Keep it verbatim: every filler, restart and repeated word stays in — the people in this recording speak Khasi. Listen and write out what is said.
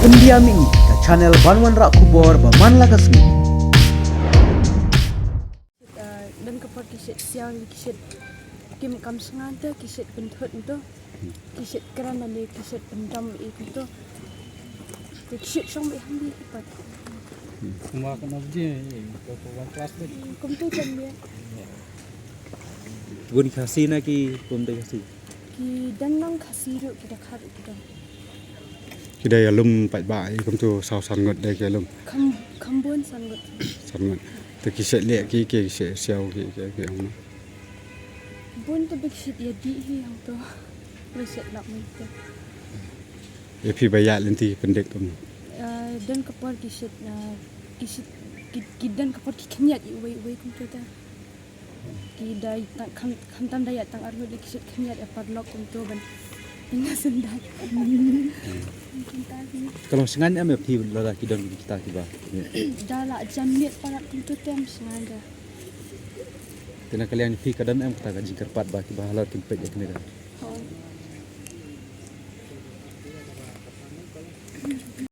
India Mihmih, ka channel ban wanrah khubor ba man la ka sngi. Don ka por ki shet siaw, ki shet kim kam sngewthuh, ki shet pynthut nto, ki shet kren ne ki shet pyndam i nto. Ki shet shong beit hangne ki pat. Kuma kana bji ko ko one class beit. Kumtu kan beit. Bun Khasi na ki bun dei Khasi. Ki dang nang Khasi ruh ki da khat ki dang. Ki da ïalum pat ba i kumtu saw san ngut dei ki ïalum. Kham kham bun san ngut. San ngut. Te ki shet leh ki ki shet siaw ki ki ki ong. Bun te bik shet ïa di hi hangto. Bik shet lak mei te. Ïa phi ba ïa lynti pyndik tum. Don ka por ki shet ki shet ki don ka por ki khyndiat i wei wei kumtu te. Ki da kham kham tam da ïa tang arngut ki shet khyndiat ïa paralok kumtu ban. Ina sendai. Ka long sngan em ïa phi lada ki don kita kiba. Da la jan miet palat kumtu te em sngan da. Te na ka liang phi ka don em kata ka jingkyrpad ba kiba halor kin peit ïa kane da. Hooid.